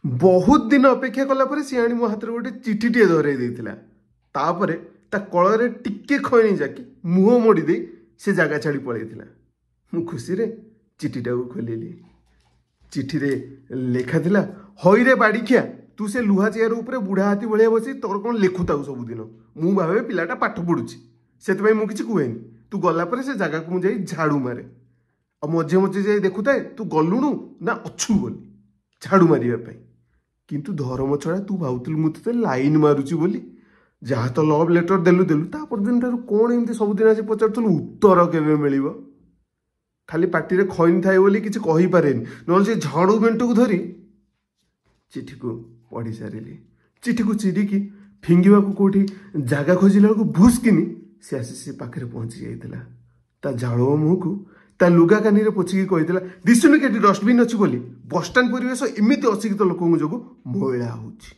ବହୁତ ଦିନ ଅପେକ୍ଷା କଲା ପରେ ସିଏ ଆଣି ମୋ ହାତରେ ଗୋଟେ ଚିଠିଟିଏ ଧରେଇ ଦେଇଥିଲା। ତାପରେ ତା କଳରେ ଟିକେ ଖଇନି ଯାକି ମୁହଁ ମୋଡ଼ି ଦେଇ ସେ ଜାଗା ଛାଡ଼ି ପଳେଇଥିଲା। ମୁଁ ଖୁସିରେ ଚିଠିଟାକୁ ଖୋଲିଲି। ଚିଠିରେ ଲେଖା ଥିଲା, ହଇରେ ବାଡ଼ିଖିଆ, ତୁ ସେ ଲୁହା ଚେୟାର ଉପରେ ବୁଢ଼ା ହାତୀ ଭଳିଆ ବସି ତୋର କ'ଣ ଲେଖୁଥାଉ ସବୁଦିନ? ମୁଁ ଭାବେ ପିଲାଟା ପାଠ ପଢ଼ୁଛି, ସେଥିପାଇଁ ମୁଁ କିଛି କୁହେନି। ତୁ ଗଲା ପରେ ସେ ଜାଗାକୁ ମୁଁ ଯାଇ ଝାଡ଼ୁ ମାରେ, ଆଉ ମଝିରେ ମଝିରେ ଯାଇ ଦେଖୁଥାଏ ତୁ ଗଲୁଣୁ ନା ଅଛୁ ବୋଲି ଝାଡ଼ୁ ମାରିବା ପାଇଁ। କିନ୍ତୁ ଧରମ ଛଡ଼ା ତୁ ଭାବୁଥିଲୁ ମୁଁ ତୋତେ ଲାଇନ୍ ମାରୁଛି ବୋଲି। ଯାହା ତ ଲଭ୍ ଲେଟର୍ ଦେଲୁ ଦେଲୁ, ତା ପରଦିନ ଠାରୁ କ'ଣ ଏମିତି ସବୁଦିନ ଆସି ପଚାରୁଥିଲୁ ଉତ୍ତର କେବେ ମିଳିବ? ଖାଲି ପାଟିରେ ଖଇନି ଥାଏ ବୋଲି କିଛି କହିପାରେନି, ନହେଲେ ସେ ଝାଡ଼ୁ ବେଣ୍ଟକୁ ଧରି। ଚିଠିକୁ ପଢ଼ି ସାରିଲି। ଚିଠିକୁ ଚିରିକି ଫିଙ୍ଗିବାକୁ କେଉଁଠି ଜାଗା ଖୋଜିଲା ବେଳକୁ ଭୁସ୍କିନି ସେ ଆସି ସେ ପାଖରେ ପହଞ୍ଚି ଯାଇଥିଲା। ତା ଝାଳୁଆ ମୁହଁକୁ ତା ଲୁଗା କାନିରେ ପୋଛିକି କହିଥିଲା, ଦିଶୁନି କେଠି ଡଷ୍ଟବିନ୍ ଅଛି ବୋଲି? ବସଷ୍ଟାଣ୍ଡ ପରିବେଶ ଏମିତି ଅଶିକ୍ଷିତ ଲୋକଙ୍କ ଯୋଗୁଁ ମଇଳା ହେଉଛି।